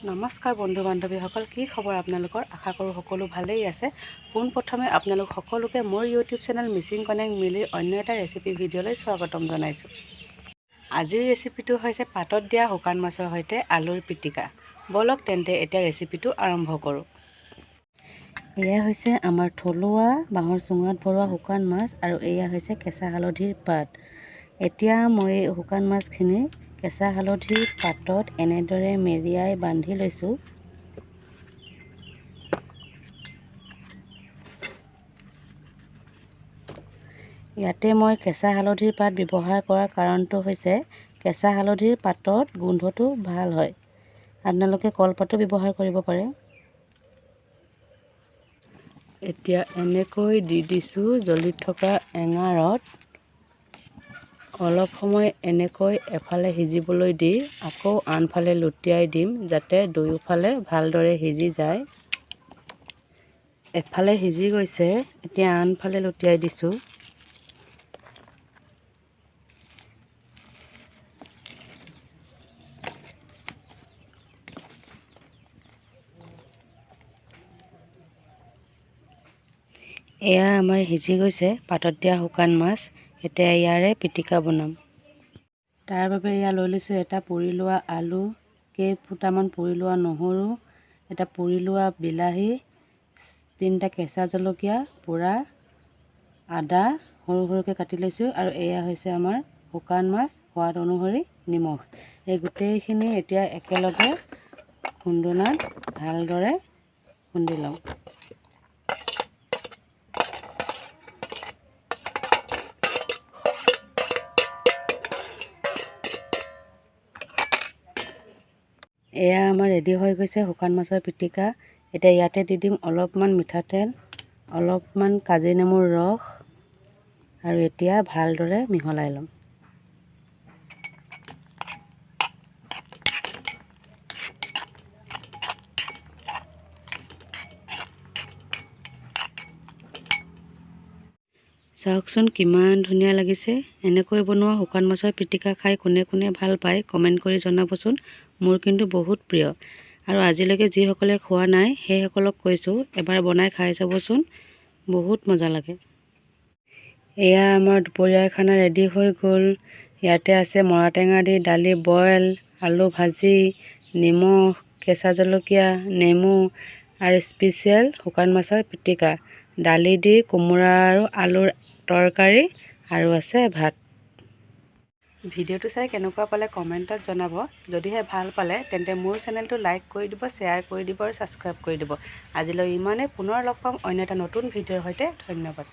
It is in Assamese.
নমস্কাৰ বন্ধু বান্ধৱীসকল, কি খবৰ আপোনালোকৰ? আশা কৰোঁ সকলো ভালেই আছে। পোনপ্ৰথমে আপোনালোক সকলোকে মোৰ ইউটিউব চেনেল মিচিং কনেক্ট মিলিৰ অন্য এটা ৰেচিপি ভিডিঅ'লৈ স্বাগতম জনাইছোঁ। আজিৰ ৰেচিপিটো হৈছে পাতত দিয়া শুকান মাছৰ সৈতে আলুৰ পিটিকা। ব'লক তেন্তে এতিয়া ৰেচিপিটো আৰম্ভ কৰোঁ। এয়া হৈছে আমাৰ থলুৱা বাঁহৰ চুঙাত ভৰোৱা শুকান মাছ আৰু এয়া হৈছে কেঁচা হালধিৰ পাত। এতিয়া মই শুকান মাছখিনি কেঁচা হালধিৰ পাতত এনেদৰে মেৰিয়াই বান্ধি লৈছোঁ। ইয়াতে মই কেঁচা হালধিৰ পাত ব্যৱহাৰ কৰাৰ কাৰণটো হৈছে কেঁচা হালধিৰ পাতত গোন্ধটো ভাল হয়। আপোনালোকে কলপাতো ব্যৱহাৰ কৰিব পাৰে। এতিয়া এনেকৈ দি দিছোঁ জ্বলি থকা এঙাৰত। অলপ সময় এনেকৈ এফালে সিজিবলৈ দি আকৌ আনফালে লুটিয়াই দিম, যাতে দুয়োফালে ভালদৰে সিজি যায়। এফালে সিজি গৈছে, এতিয়া আনফালে লুটিয়াই দিছোঁ। এয়া আমাৰ সিজি গৈছে পাতত দিয়া শুকান মাছ। এতিয়া ইয়াৰে পিটিকা বনাম। তাৰ বাবে এয়া লৈ লৈছোঁ এটা পুৰি লোৱা আলু, কেইফুটামান পুৰি লোৱা নহৰু, এটা পুৰি লোৱা বিলাহী, তিনিটা কেঁচা জলকীয়া, পোৰা আদা সৰু সৰুকৈ কাটি লৈছোঁ আৰু এয়া হৈছে আমাৰ শুকান মাছ, সোৱাদ অনুসৰি নিমখ। এই গোটেইখিনি এতিয়া একেলগে খুন্দনাত ভালদৰে খুন্দি ল'ম। এয়া আমাৰ ৰেডি হৈ গৈছে শুকান মাছৰ পিটিকা। এতিয়া ইয়াতে দি দিম অলপমান মিঠাতেল, অলপমান কাজি নেমুৰ ৰস আৰু এতিয়া ভালদৰে মিহলাই ল'ম। চাওকচোন কিমান ধুনীয়া লাগিছে। এনেকৈ বনোৱা শুকান মাছৰ পিটিকা খাই কোনে কোনে ভাল পায় কমেণ্ট কৰি জনাবচোন। মোৰ কিন্তু বহুত প্ৰিয় আৰু আজিলৈকে যিসকলে খোৱা নাই সেইসকলক কৈছোঁ এবাৰ বনাই খাই চাবচোন, বহুত মজা লাগে। এয়া আমাৰ দুপৰীয়াৰ খানা ৰেডি হৈ গ'ল। ইয়াতে আছে মৰা টেঙা দি দালি বইল, আলু ভাজি, নিমখ, কেঁচা জলকীয়া, নেমু আৰু স্পেচিয়েল শুকান মাছৰ পিটিকা, দালি দি কোমোৰা আৰু আলুৰ তৰকাৰী আৰু আছে ভাত। ভিডিঅ'টো চাই কেনেকুৱা পালে কমেণ্টত জনাব। যদিহে ভাল পালে তেন্তে মোৰ চেনেলটো লাইক কৰি দিব, শ্বেয়াৰ কৰি দিব আৰু ছাবস্ক্ৰাইব কৰি দিব। আজিলৈ ইমানেই, পুনৰ লগ পাম অন্য এটা নতুন ভিডিঅ'ৰ সৈতে। ধন্যবাদ।